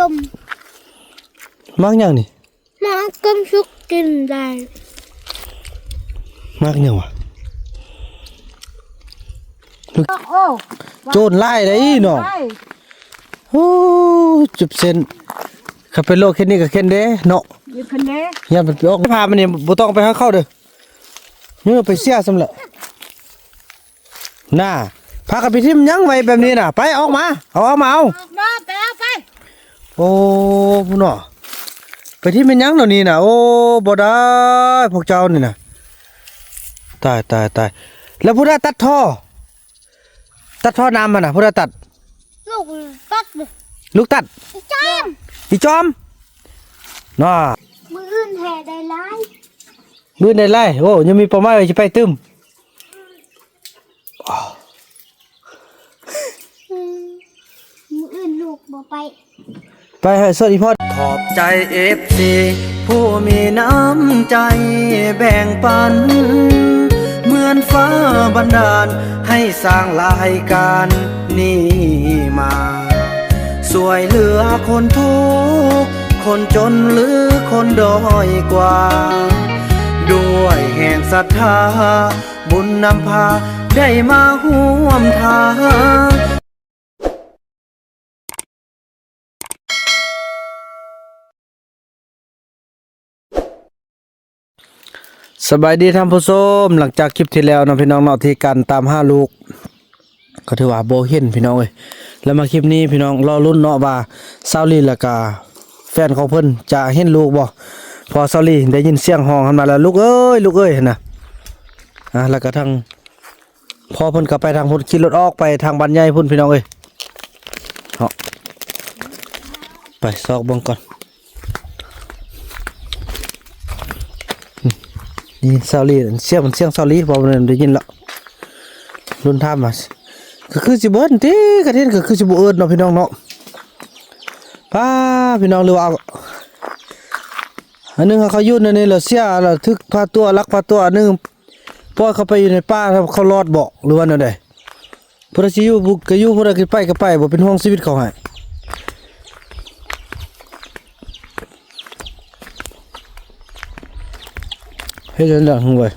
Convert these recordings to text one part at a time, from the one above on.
ຕົ້ມ ໝາກຫຍັງນີ້? ໝາກຕົ້ມສຸກກິນໄດ້. ໝາກຫຍັງວະ? ໂອ້ ໂຈນຫຼາຍເດ້ເນາະ. ໂອ້ ເຈັບເສັ້ນ ຄັນເປັນໂລກເຮັດນີ້ກໍເຄັນເດ້ເນາະ. ເຄັນເດ້ ຢ້ານມັນໄປອອກ ພາມັນນີ້ບໍ່ຕ້ອງໄປຫາເຂົາເດີ້. ຍັງໄປເສຍຊ້ຳລະ. ນ່າ ພາກັນໄປຖິ້ມຫຍັງໄວ້ແບບນີ້ນະ? ໄປ ອອກມາ ເອົາ ເອົາມາ ເອົາ ອອກມາ ໄປ ເອົາໄປ. ໂອ້ ພຸ້ນເນາະ ໄປຖິ້ມເຮັດຫຍັງແນວນີ້ນະ? ໂອ້ ບໍ່ໄດ້ ພວກເຈົ້ານີ້ນະ. ຕາຍ ຕາຍ ຕາຍ ແລ້ວຜູ້ໃດຕັດທໍ່? ຕັດທໍ່ນ້ຳຫັ້ນນະ ຜູ້ໃດຕັດ? ລູກຕັດ ລູກຕັດ ອີຈອມ ອີຈອມ ນ່າ. ມື້ອື່ນແຫ່ໄດ້ຫຼາຍ ມື້ອື່ນໄດ້ຫຼາຍ. ໂອ້ ຍັງມີເປົ້າໝາຍວ່າຊິໄປຕື່ມ. ອືມ ມື້ອື່ນລູກບໍ່ໄປ ໄປໃຫ້ສວນອີພອດ. ຂອບໃຈເອັຟຊີຜູ້ມີນ້ຳໃຈແບ່ງປັນ ເໝືອນຟ້າບັນດານໃຫ້ສ້າງລາຍການນີ້ມາ ຊ່ວຍເຫຼືອຄົນທຸກຄົນຈົນ ຫຼື ຄົນດ້ອຍກວ່າ ດ້ວຍແຮງສັດທາ ບຸນນຳພາໄດ້ມາຮ່ວມທາງ. ສະບາຍດີທ່ານຜູ້ຊົມ, ຫຼັງຈາກຄລິບທີ່ແລ້ວເນາະ ພີ່ນ້ອງເນາະ ທີ່ການຕາມຫາລູກ ກໍຖືວ່າບໍ່ເຫັນພີ່ນ້ອງເອີຍ. ແລ້ວມາຄລິບນີ້ພີ່ນ້ອງລໍລຸ້ນເນາະວ່າ ສາວລີ ແລ້ວກະແຟນຂອງເພິ່ນຈະເຫັນລູກບໍ່? ເພາະສາວລີໄດ້ຍິນສຽງຮ້ອງຫັ້ນມາແລ້ວ ລູກເອີຍ ລູກເອີຍ ຫັ້ນນະ. ອ່າ ແລ້ວກະທາງ ພໍ່ເພິ່ນກໍໄປທາງພຸ້ນ ຂີ່ລົດອອກໄປທາງບ້ານໃຫຍ່ພຸ້ນ ພີ່ນ້ອງເອີຍເນາະ. ໄປຊອກເບິ່ງກ່ອນ. ນີ້ສາວລີ ສຽງ ມັນສຽງສາວລີ ເວົ້ານັ້ນໄດ້ຍິນລະ. ລຸ້ນຖາມວ່າ ກໍຄືຊິບໍ່ເຫັນຕິ ຄັນເຫັນກໍຄືຊິບໍ່ເອີ້ນເນາະ ພີ່ນ້ອງເນາະ. ປ້າ ພີ່ນ້ອງ ຫຼືວ່າ ອັນໜຶ່ງເຂົາຢູ່ໃນນີ້ລະເສຍລະ ຖືກພາຕົວ ລັກພາຕົວ ອັນໜຶ່ງ ປ່ອຍເຂົາໄປຢູ່ໃນປ່າ ເຂົາລອດບໍ່ ຫຼືວ່າແນວໃດ? ຜູ້ໃດຊິຢູ່ກໍຢູ່ ຜູ້ໃດຊິໄປກໍໄປ ບໍ່ເປັນຫ່ວງຊີວິດເຂົາໃຫ້. ເຮັດຈັ່ງໃດຫືອເວີຍ?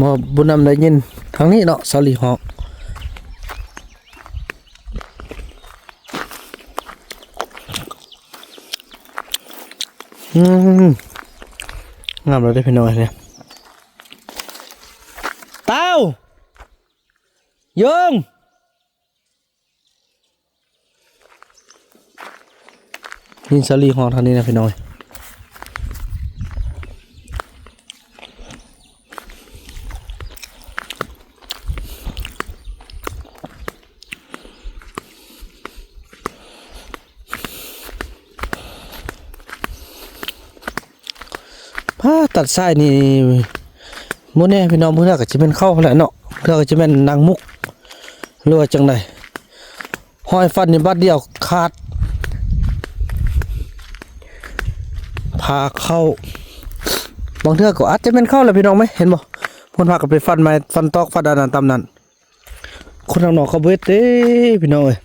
ໝໍບຸນນຳໄດ້ຍິນທາງນີ້ເນາະ ສາວລີຮ້ອງ. ອືມ ງາມແລ້ວເດ້ພີ່ນ້ອງເອີຍ. ເຕົ້າ ຍອງ ຍິນສາວລີຮ້ອງທາງນີ້ນະ ພີ່ນ້ອງເອີຍ. ພາຕັດສາຍນີ້ ບໍ່ແນ່ພີ່ນ້ອງ ບາງເທື່ອກໍຈະແມ່ນເຂົ້າຫັ້ນແຫຼະເນາະ ບາງເທື່ອກໍຈະແມ່ນນາງມຸກ ຫຼືວ່າຈັ່ງໃດ. ຮອຍຟັນນີ້ບາດດຽວຂາດ ພາເຂົ້າ ບາງເທື່ອກໍອາດຈະແມ່ນເຂົ້າແຫຼະ ພີ່ນ້ອງເອີຍ. ເຫັນບໍ່ ເພິ່ນພາກັນໄປຟັນໄມ້ ຟັນຕອກ ຟັນອັນນັ້ນຕາມນັ້ນ. ຄົນທາງນອກເຂົາບໍ່ເຮັດເດ້ ພີ່ນ້ອງເອີຍ.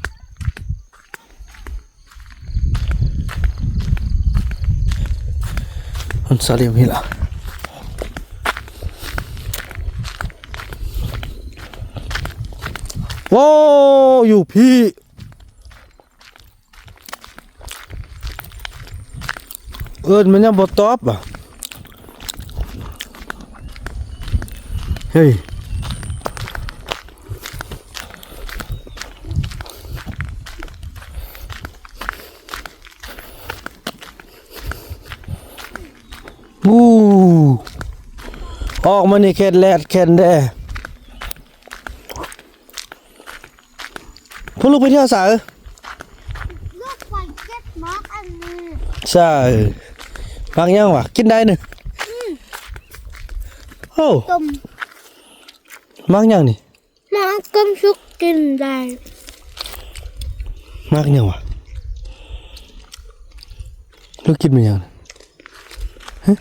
ມັນສາເລັມນີ້ລະ ໂອ້ ຢູ່ພີ້. ເອີ້ນມັນຍັງບໍ່ຕອບຫວາ? ເຮີ້ຍ ອູ້ ອອກມານີ້ແຄນແລດແຄນແດ່. ພວກລູກໄປທ່ຽວໃສ? ລູກໄປເກັບໝາກອັນນີ້. ໃຊ່ ໝາກຫຍັງຫວາ? ກິນໄດ້ນີ້? ອືມ ໂອ້ ຕົ້ມ ໝາກຫຍັງນີ້? ໝາກຕົ້ມສຸກກິນໄດ້. ໝາກຫຍັງວະ? ລູກກິນແມ່ນຫຍັງ? ຮະ?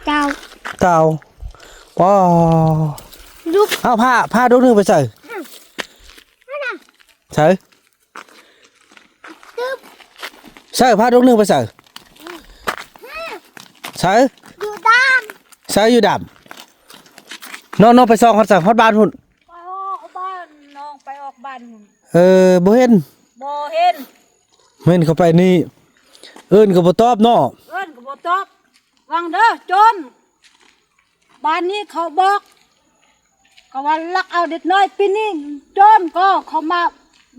ເຕົາ. ເຕົາ. ວ້າວ. ລູກ. ເອົາ ພາ ພາດອກໜຶ່ງໄປໃສ? ໃສ? ຕຶບ ໃສ ພາດອກໜຶ່ງໄປໃສ? ໃສ? ຢູ່ດາມ. ໃສ ຢູ່ດາມ? ນ້ອງ ນ້ອງໄປສ່ອງຮອດໃສ? ຮອດບ້ານພຸ້ນ? ໄປອອກບ້ານ ນ້ອງໄປອອກບ້ານພຸ້ນ. ເອີ ບໍ່ເຫັນ? ບໍ່ເຫັນ. ເຫັນເຂົ້າໄປນີ້ ເອີ້ນກໍບໍ່ຕອບເນາະ. ເອີ້ນກໍບໍ່ຕອບ. ຫວັງເດີ ໂຈນ. ບ້ານນີ້ເຂົາບອກ ເຂົາວ່າລັກເອົາເດັກນ້ອຍປີນີ້ ໂຈນກໍເຂົາມາ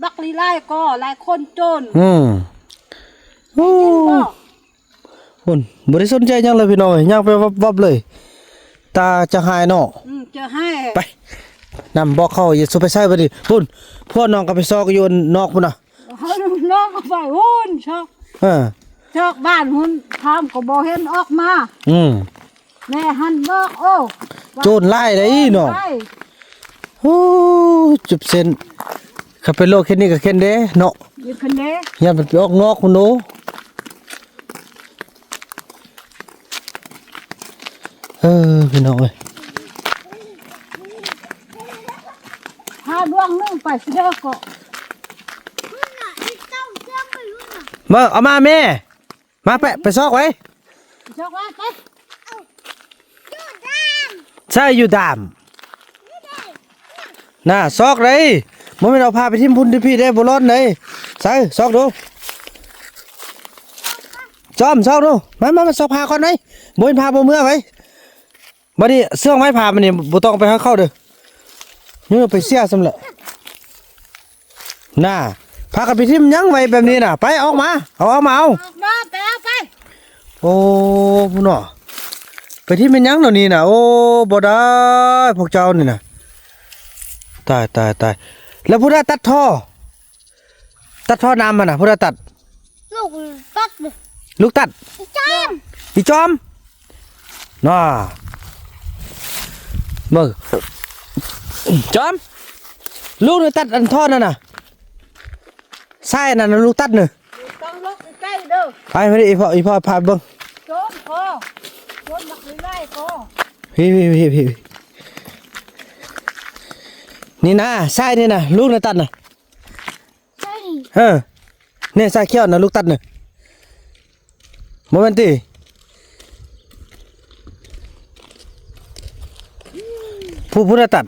ບັກຫຼີຫຼາຍກໍຫຼາຍຄົນໂຈນ. ອືມ ໂອ້ ໄດ້ຍິນບໍ່? ພຸ້ນ ບໍ່ໄດ້ສົນໃຈຫຍັງເລີຍພີ່ນ້ອງເອີຍ ຍ່າງໄປວັບໆເລີຍ ຕາຈະຫາຍເນາະ. ອືມ ຈະຫາຍ. ໄປ ນຳບອກເຂົາ ຢ່າສູ່ໄປໃສ່ບັດນີ້. ພຸ້ນ ພວກນ້ອງກໍໄປຊອກຢູ່ນອກພຸ້ນນະ. ນ້ອງກໍໄປພຸ້ນຊອກ ເອີ ຊອກບ້ານພຸ້ນ ຖາມກໍບໍ່ເຫັນອອກມາ. ອືມ ແມ່ຫັ້ນບອກ ໂອ້ ໂຈນຫຼາຍເດ້ເນາະ. ໂອ້ ຈຸບເສັ້ນ ຄັນເປັນໂລກເຊັ່ນນີ້ກໍເຂັນເດ້ເນາະ. ເຂັນເດ້ ຢ້ານມັນໄປອອກນອກພຸ້ນໂດ. ເອີ ພີ່ນ້ອງເອີຍ ພາດວງໜຶ່ງໄປຊິເດີກໍ ມາ ເອົາມາແມ່ ມາແປະ ໄປຊອກໄວ້ ຊອກໄວ້ ໄປ. ໃສ່ຢູ່ດາມ ນະ ຊອກໄດ້ ບໍ່ແມ່ນເອົາຜ້າໄປຖິ້ມພຸ້ນຖິ້ມພີ້ເດ້ ບໍ່ລອດເດ້. ໃສ່ ຊອກດູ ຈອມ ຊອກດູ ມາ ມາ ມາ ຊອກຜ້າກ່ອນໄດ້ ບໍ່ເຫັນຜ້າບໍ່ເມືອໄວ້. ບັດນີ້ເຊື່ອງໄມ້ຜ້າມັນນີ້ ບໍ່ຕ້ອງໄປຫາເຂົາເດີ ຍັງໄປເສຍຊ້ຳລະ. ນະ ພາກັນໄປຖິ້ມຫຍັງໄວ້ແບບນີ້ນະ? ໄປ ອອກມາ ເອົາ ເອົາມາ ເອົາ ອອກມາ ໄປ ເອົາໄປ. ໂອ້ ພຸ້ນເນາະ ໄປຖິ້ມເປັນຫຍັງເນາະນີ້ນະ? ໂອ້ ບໍ່ໄດ້ ພວກເຈົ້ານີ້ນະ. ຕາຍ ຕາຍ ຕາຍ ແລ້ວຜູ້ໃດຕັດທໍ່? ຕັດທໍ່ນ້ຳຫັ້ນນະ ຜູ້ໃດຕັດ? ລູກຕັດເດ້ ລູກຕັດ ອີຈອມ ອີຈອມ ນະ ເບິ່ງ ຈອມ ລູກນີ້ຕັດອັນທໍ່ນັ້ນນະ ສາຍນັ້ນນະ ລູກຕັດນີ້ ຕ້ອງລົກໃກ້ໆເດີ. ໄປ ໄປ ອີພໍ່ ອີພໍ່ພາເບິ່ງ ໂຈນພໍ ໂຈນບັກຫຼາຍໆພໍ ພີ້ ພີ້ ພີ້ ພີ້ ນີ້ນະ ສາຍນີ້ນະ ລູກນີ້ຕັດນະ. ໃຊ່ ເອີ ນີ້ສາຍຂຽວນະ ລູກຕັດນະ ບໍ່ແມ່ນຕິ? ຜູ້ ຜູ້ໃດຕັດ?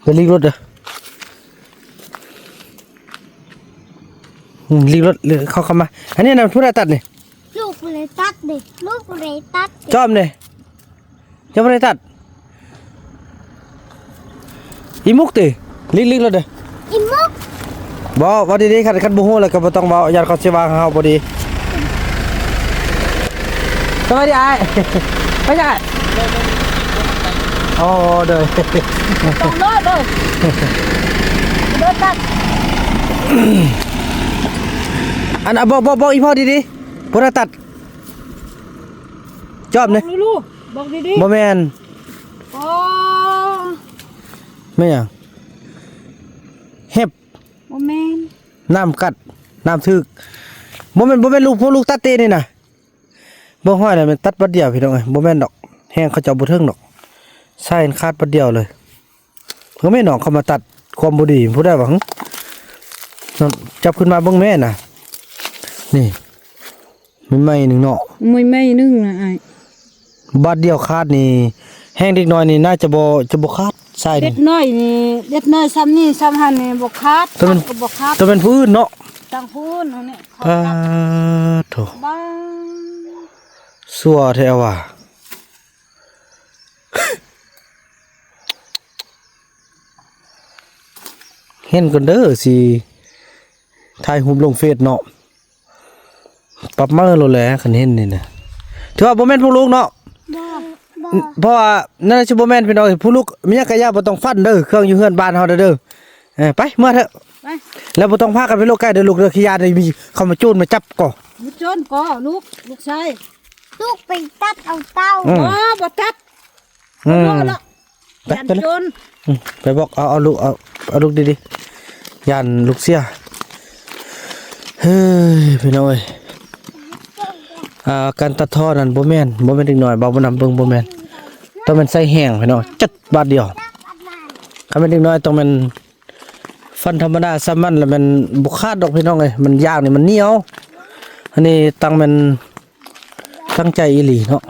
ໄປຫຼີກລົດເດີ ອືມ ຫຼີກລົດ ເຂົ້າ ເຂົ້າມາ. ອັນນີ້ນະ ຜູ້ໃດຕັດນີ້? ລູກຜູ້ໃດຕັດເດ້ ລູກຜູ້ໃດຕັດເດ້ ຈອມເດ້. ເຈົ້າບໍ່ໄດ້ຕັດ ອີມຸກຕິ? ຫຼີກໆລົດເດີ ອີມຸກ. ບໍ່ ເວົ້າດີໆ ຄັນ ຄັນບໍ່ຮູ້ແລ້ວກໍບໍ່ຕ້ອງເວົ້າ ຢ້ານເຂົາຊິວ່າເຮົາບໍ່ດີ. ສະບາຍດີອ້າຍ ໄປຈ້າ. ອໍ ໂດຍ ຕ້ອງເລີຍເດີ ເດີຕັດ. ອັນ ບອກ ບອກ ບອກອີພໍ່ດີໆ ບໍ່ໄດ້ຕັດ ຈອມເດ້ ບອກລູກ ບອກດີໆ ບໍ່ແມ່ນ. ອໍ ແມ່ນຫຍັງ? ເຫັບ ບໍ່ແມ່ນ ນ້ຳກັດ ນ້ຳຖືກ. ບໍ່ແມ່ນ ບໍ່ແມ່ນລູກ ພວກລູກຕັດເຕະນີ້ນະ. ເບິ່ງຫ້ອຍນະ ແມ່ນຕັດບັດດຽວພີ່ນ້ອງເອີຍ. ບໍ່ແມ່ນດອກ ແຮງເຂົາເຈົ້າບໍ່ເຖິງດອກ ສາຍມັນຂາດບັດດຽວເລີຍ. ເອີ ແມ່ນ້ອງເຂົາມາຕັດຄວາມບໍ່ດີ ຜູ້ໃດວະ? ຫຶ ນັ້ນ ຈັບຂຶ້ນມາເບິ່ງແມ່ນະ ນີ້. ໄມ້ໜຶ່ງເນາະ ໄມ້ ໄມ້ໜຶ່ງນະອ້າຍ. ບາດດຽວຂາດນີ້ ແຮງເດັກນ້ອຍນີ້ໜ້າຈະບໍ່ ຈະບໍ່ຂາດສາຍນີ້. ເດັກນ້ອຍນີ້ ເດັກນ້ອຍຊ່ຳນີ້ຊ່ຳຫັ້ນນີ້ບໍ່ຂາດ ຕ້ອງເປັນ ຂາດກໍບໍ່ຂາດ ຕ້ອງເປັນຜູ້ອື່ນເນາະ ຕ້ອງຜູ້ອື່ນເຮົານີ້. ປາດໂທ້ ບາ ຊົ່ວແທ້ວ່າ. ເຫັນກ່ອນເດີ ຊິຖ່າຍຮູບລົງເຟສເນາະ. ປັບໃໝ່ໂລດແຫຼະ ຄັນເຫັນນີ້ນະ. ຖືວ່າບໍ່ແມ່ນພວກລູກເນາະ. ບໍ່ ບໍ່ ເພາະວ່ານັ້ນຊິບໍ່ແມ່ນພີ່ນ້ອງ. ພວກລູກມີຫຍັງກະຢ່າ ບໍ່ຕ້ອງຝັນເດີ ເຄື່ອງຢູ່ເຮືອນບ້ານເຮົາເດີ. ເອີ ໄປ ເມືອເຖາະ ໄປ. ແລ້ວບໍ່ຕ້ອງພາກັນໄປໂລກໄກເດີລູກເດີ ຂີ້ຢ້ານມີເຂົາມາໂຈນມາຈັບກໍ. ບໍ່ໂຈນກໍລູກ ລູກຊາຍ. ລູກໄປຕັດເອົາເຕົາ. ອືມ ບໍ່ ບໍ່ຕັດ. ອືມ ບໍ່ເນາະ. ໄປ ຢ້ານ ໄປເລີຍ ໂຈນ ອືມ ໄປບອກ ເອົາ ເອົາລູກ ເອົາ ເອົາລູກດີໆ ຢ້ານລູກເສຍ. ເຮີ້ຍ ພີ່ນ້ອງເອີຍ ອ່າ ການຕັດທໍ່ນັ້ນບໍ່ແມ່ນ ບໍ່ແມ່ນເດັກນ້ອຍ ເບົາບໍ່ນຳເບິ່ງ ບໍ່ແມ່ນ ຕ້ອງແມ່ນໃຊ້ແຮງ ພີ່ນ້ອງ ຈັດບາດດຽວ. ຄັນແມ່ນເດັກນ້ອຍຕ້ອງແມ່ນຟັນທຳມະດາສ່ຳມັນ ລະແມ່ນບໍ່ຂາດດອກ ພີ່ນ້ອງເອີຍ ມັນຢາງນີ້ມັນໜຽວ. ອັນນີ້ຕັ້ງແມ່ນ ຕັ້ງໃຈອີ່ຫຼີເນາະ.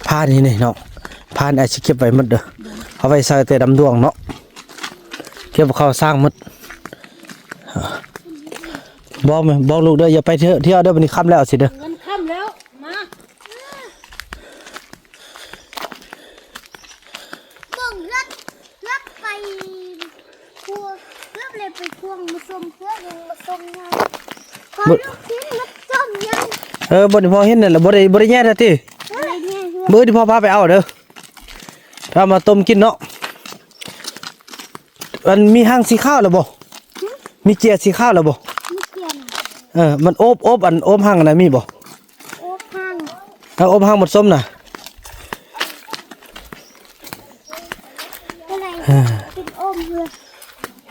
ຜ້ານີ້ນີ້ເນາະ ຜ້ານີ້ອ້າຍຊິເກັບໄວ້ໝົດເດີ ເອົາໄວ້ໃສ່ແຕ່ດຳດວງເນາະ ເກັບເຂົ້າສ້າງໝົດ. ບອກແມ່ ບອກລູກເດີ ຢ່າໄປທ່ຽວເດີ ບາດນີ້ຄ່ຳແລ້ວຊິເດີ ເງິນຄ່ຳແລ້ວ ມາ. ເບິ່ງເຮືອນ ເຮືອນໄປ ພວກເຮືອນເລີຍໄປພວກມາຊົມເພື່ອນມາຊົມຍາຍ ພໍລູກກິນມາຕົ້ມຍາຍ. ເອີ ບໍ່ໄດ້ພໍເຫັນນັ້ນລະ ບໍ່ໄດ້ ບໍ່ໄດ້ແຍ່ນະຕິ ບໍ່ໄດ້ແຍ່ນ ມື້ອື່ນພໍ່ພາໄປເອົາເດີ ຖ້າມາຕົ້ມກິນເນາະ. ອັນມີຮັງສີຂາວລະບໍ່? ຫຶ? ມີເຈ້ຍສີຂາວລະບໍ່? ມີເຈ້ຍນະ ເອີ ມັນໂອບ ໂອບ ອັນໂອບຮັງອັນນັ້ນມີບໍ່? ໂອບຮັງ ເອົາໂອບຮັງໝົດສົມນະ ເປັນໂອບເດີ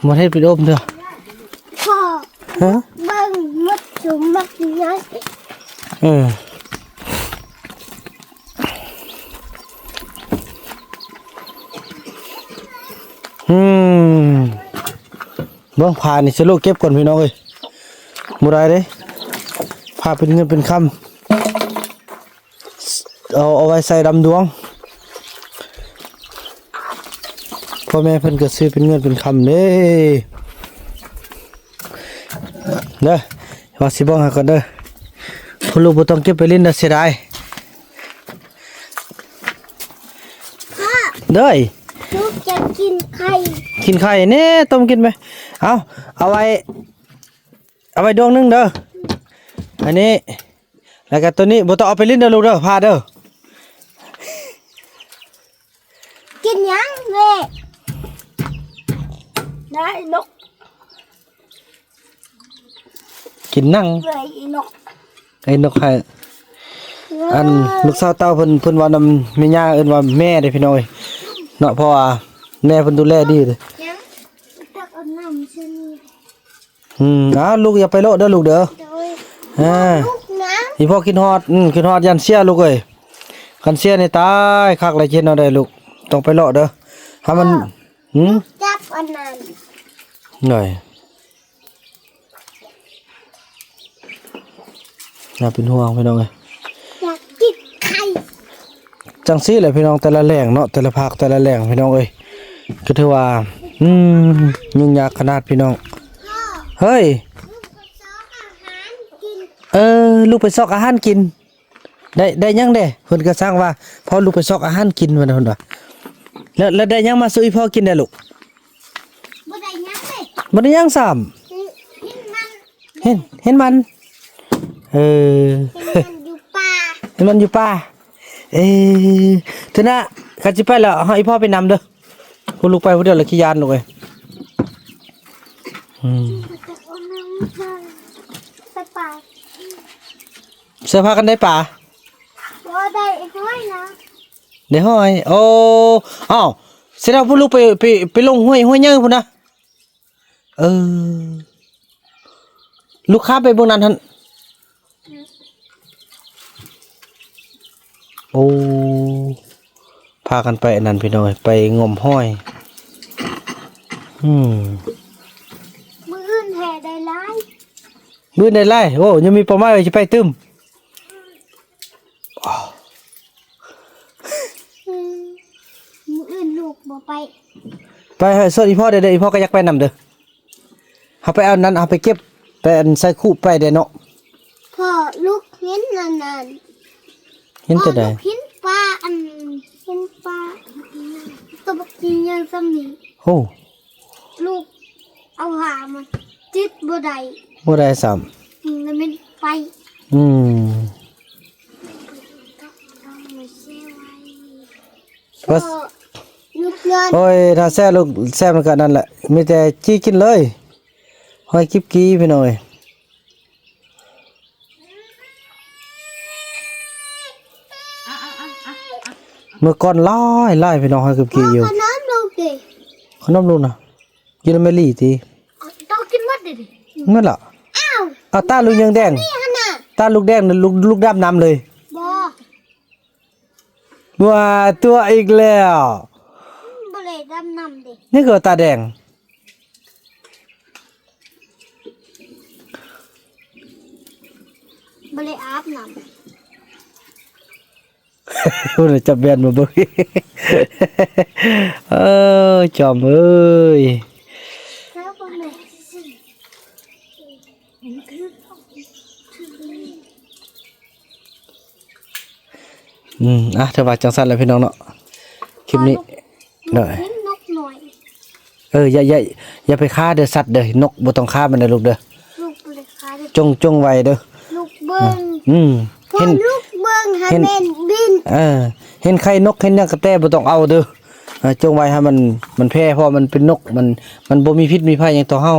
ໝົດເຮັດເປັນໂອບເດີ ພໍ່ ຮະ? ເບິ່ງໝົດສົມໝົດຍາ ເອີ ອືມ ເບິ່ງຜ້ານີ້ ສະໂລເກັບກ່ອນພີ່ນ້ອງເອີຍ ບໍ່ໄດ້ເດ້ ຜ້າເປັນເງິນເປັນຄຳ ເອົາ ເອົາໄວ້ໃສ່ດຳດວງ ພໍ່ແມ່ເພິ່ນກໍຊື້ເປັນເງິນເປັນຄຳເດ້ ເດີ ວ່າຊິບອກໃຫ້ກ່ອນເດີ ຜູ້ລູກບໍ່ຕ້ອງເກັບໄປຫຼິ້ນເດີ ເສຍດາຍ. ພໍ່ ເດີຍ ລູກຢາກກິນໄຂ່ ກິນໄຂ່ແນ່ ຕົ້ມກິນໄປ ເອົາ ເອົາໄວ້ ເອົາໄວ້ດວງໜຶ່ງເດີ ອັນນີ້ ແລ້ວກໍໂຕນີ້ບໍ່ຕ້ອງເອົາໄປຫຼິ້ນເດີລູກເດີ ພາເດີ ກິນຫຍັງເວີຍ ນາຍນົກ ກິນໜັງ ເວີຍ ອີນົກ ໄອ້ນົກໃຫ້ ເວີຍ ອັນລູກສາວເຕົ້າເພິ່ນ ເພິ່ນເວົ້ານຳແມ່ຍ່າເອີ້ນວ່າແມ່ເດ້ພີ່ນ້ອງເອີຍເນາະ ເພາະວ່າແມ່ເພິ່ນດູແລດີເດ້ ຫຍັງ ຕັກເອົານ້ຳໃສ່ນີ້ ອືມ ອ້າວ ລູກຢ່າໄປໂລດເດີລູກເດີ ໂດຍ ອ່າ ລູກນະ ອີ່ພໍ່ຄິດຮອດ ອືມ ຄິດຮອດຢ້ານເສຍລູກເອີຍ ຄັນເສຍນີ້ຕາຍຄັກແລ້ວ ຊິເຮັດແນວໃດລູກ ຕ້ອງໄປເລາະເດີ ຖ້າມັນ ພໍ່ ຫືມ ຈັບອັນນັ້ນ ໂດຍ ໜ້າເປັນຫ່ວງພີ່ນ້ອງເອີຍ ຢາກກິນໄຂ່ ຈັ່ງຊີ້ແຫຼະພີ່ນ້ອງ ແຕ່ລະແຫຼງເນາະ ແຕ່ລະພາກ ແຕ່ລະແຫຼງພີ່ນ້ອງເອີຍ ກໍຖືວ່າ ອືມ ຫຍຸ້ງຍາກຂະໜາດພີ່ນ້ອງ ພໍ່ ເຮີ້ຍ ລູກໄປຊອກອາຫານກິນ ເອີ ລູກໄປຊອກອາຫານກິນ ໄດ້ ໄດ້ຫຍັງແດ່? ເພິ່ນກໍສັ່ງວ່າ ພໍ່ລູກໄປຊອກອາຫານກິນ ວ່າຊັ້ນ ເພິ່ນວ່າ ແລ້ວ ແລ້ວໄດ້ຫຍັງມາສູ່ອີ່ພໍ່ກິນແດ່ລູກ? ບໍ່ໄດ້ຫຍັງເລີຍ ບໍ່ໄດ້ຫຍັງຊ້ຳ ເຫັນມັນ ເຫັນ ເຫັນມັນ ເອີ ເຫັນມັນຢູ່ປ່າ ເຫັນມັນຢູ່ປ່າ ເອີ ເທື່ອໜ້າ ຄັນຊິໄປແລ້ວ ໃຫ້ອີ່ພໍ່ໄປນຳເດີ ຜູ້ລູກໄປຜູ້ດຽວລະຂີ້ຢ້ານລູກເອີຍ ອືມ ໃສ່ປາ ເສື້ອຜ້າກັນໄດ້ປາ ບໍ່ໄດ້ຫ້ອຍນະ ໄດ້ຫ້ອຍ ໂອ້ ອ້າວ ສະແດງວ່າຜູ້ລູກໄປ ໄປ ໄປລົງຫ້ວຍ ຫ້ວຍໃຫຍ່ພຸ້ນນະ ເອີ ລູກຂ້າມໄປເບິ່ງນັ້ນຫັ້ນ ໂອ້ ພາກັນໄປອັນນັ້ນພີ່ນ້ອງເອີຍ ໄປງົມຫອຍ ອືມ ມື້ອື່ນແຫ່ໄດ້ຫຼາຍ ມື້ອື່ນໄດ້ຫຼາຍ ໂອ້ ຍັງມີເປົ້າໝາຍວ່າຊິໄປຕື່ມ ອືມ ມື້ອື່ນລູກບໍ່ໄປ ໄປໃຫ້ສວນອີ່ພໍ່ເດີ ອີ່ພໍ່ກໍຢາກໄປນຳເດີ ເຮົາໄປເອົານັ້ນ ເຮົາໄປເກັບ ໄປອັນໃສ່ຄຸໄປເດ້ເນາະ ພໍ່ ລູກເຫັນອັນນັ້ນ ເຫັນຕົວໃດ? ພໍ່ ລູກເຫັນປາ ອັນ ເຫັນປາ ຕົວບັກໃຫຍ່ສ່ຳນີ້ ໂອ້ ລູກເອົາຫາມາຕິດບໍ່ໄດ້ ບໍ່ໄດ້ຊ້ຳ ອືມ ແລ້ວມັນໄປ ອືມ ວ່າ ໂອ້ຍ ຖ້າແຊບລູກ ແຊບມັນກໍນັ້ນແຫຼະ ມີແຕ່ຈີ້ກິນເລີຍ ຫອຍກິບກີ້ ພີ່ນ້ອງເອີຍ. ເມື່ອກ່ອນຫຼາຍໆ ພີ່ນ້ອງ ໃຫ້ກັບກີຢູ່. ເອົາຂະໜົມລູກເດ້. ຂະໜົມລູກນະ ຢູ່ນຳແມ່ລີຕິ. ເອົາ ຕ້ອງກິນໝົດເດ້. ໝົດລະ. ອ້າວ ເອົາຕາລູກຍັງແດງ. ນີ້ຫັ້ນນະ ຕາລູກແດງ ລູກ ລູກດຳນຳເລີຍ. ບໍ່ ວ່າຕົວະອີກແລ້ວ. ບໍ່ໄດ້ດຳນຳເດ້. ນີ້ຄືຕາແດງ. ບໍ່ໄດ້ອາບນ້ຳ. ພຸ້ນນະ ຈັບແວ່ນມາເບິ່ງ. ເອີ ຈອມເອີຍ. ອືມ ອ່ະ ຖືວ່າຈັ່ງຊັ້ນແຫຼະພີ່ນ້ອງເນາະ ຄລິບນີ້. ໂດຍ ເຫັນນົກນ້ອຍ. ເອີ ຢ່າ ຢ່າ ຢ່າໄປຂ້າເດີ ສັດເດີ. ນົກບໍ່ຕ້ອງຂ້າມັນເດີລູກເດີ. ລູກບໍ່ໄດ້ຂ້າເດີ. ຈົ່ງ ຈົ່ງໄວ້ເດີ. ລູກເບິ່ງ. ອືມ ເຫັນ ລູກເບິ່ງໃຫ້ແມ່ນບິນ. ເອີ ເຫັນໄຂ່ນົກ ເຫັນຫຍັງກະແຕບໍ່ຕ້ອງເອົາເດີ. ຈົ່ງໄວ້ໃຫ້ມັນ ມັນແຜ່ ເພາະມັນເປັນນົກ ມັນ ມັນບໍ່ມີພິດມີໄພຫຍັງຕໍ່ເຮົາ.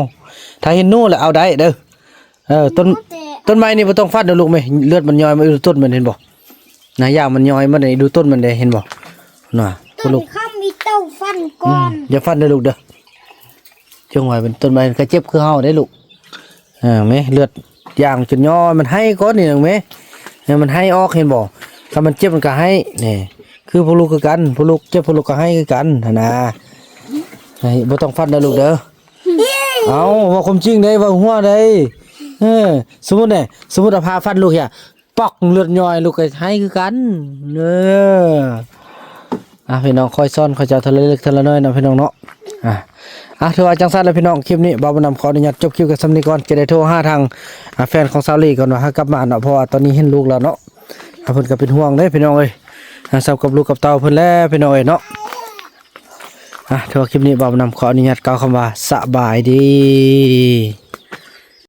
ຖ້າເຫັນໜູລະເອົາໄດ້ເດີ. ເອີ ຕົ້ນ ຕົ້ນໄມ້ນີ້ບໍ່ຕ້ອງຟັນເດີລູກເມ. ເລືອດມັນຍ້ອຍມາຢູ່ຕົ້ນມັນ ເຫັນບໍ່ນະ? ຢາງມັນຍ້ອຍມາໃນ ຢູ່ຕົ້ນມັນເດ້ ເຫັນບໍ່ນະ? ລູກ ເຂົາມີເຕົ້າຟັນກ່ອນ. ອືມ ຢ່າຟັນເດີລູກເດີ. ຈົ່ງໄວ້ເປັນຕົ້ນໄມ້ ກະເຈັບຄືເຮົາເດ້ລູກ. ເອີ ເມ ເລືອດຢາງຈົນຍ້ອຍ ມັນໄຫ້ກ່ອນນີ້ນະເມ. ໃຫ້ມັນໄຫ້ອອກ ເຫັນບໍ່? ຖ້າມັນເຈັບມັນກະໄຫ້. ນີ້ ຄືພວກລູກຄືກັນ ພວກລູກເຈັບ ພວກລູກກະໄຫ້ຄືກັນຫັ້ນນະ. ໃຫ້ ບໍ່ຕ້ອງຟັນເດີລູກເດີ. ເອົ້າ ເວົ້າຄວາມຈິງເດ້ ເວົ້າຫົວເດ້. ເອີ ສົມມຸດແດ່ ສົມມຸດເອົາຜ້າຟັນລູກເຮຍ ປອກ ເລືອດຍ້ອຍ ລູກກະໄຫ້ຄືກັນ. ເອີ ອ່ະ ພີ່ນ້ອງ ຄ່ອຍສອນ ຄ່ອຍເຈົ້າ ເທື່ອລະເລັກເທື່ອລະນ້ອຍເນາະ ພີ່ນ້ອງເນາະ. ອ່ະ ອ່ະ ຖືວ່າຈັ່ງຊັ້ນແຫຼະພີ່ນ້ອງ ຄລິບນີ້ບ່າວບຸນນຳຂໍອະນຸຍາດຈົບຄລິບກັນສ່ຳນີ້ກ່ອນ. ຈະໄດ້ໂທຫາທາງ ອ່າ ແຟນຂອງສາວລີກ່ອນວ່າໃຫ້ກັບມາເນາະ ເພາະວ່າຕອນນີ້ເຫັນລູກແລ້ວເນາະ. ອ່າ ເພິ່ນກະເປັນຫ່ວງເດ້ພີ່ນ້ອງເອີຍ ອ່າ ສຳລັບກັບລູກກັບເຕົ້າເພິ່ນແຫຼະພີ່ນ້ອງເອີຍເນາະ. ອ່າ ຖືວ່າຄລິບນີ້ບ່າວບຸນນຳຂໍອະນຸຍາດກ່າວຄຳວ່າສະບາຍດີ.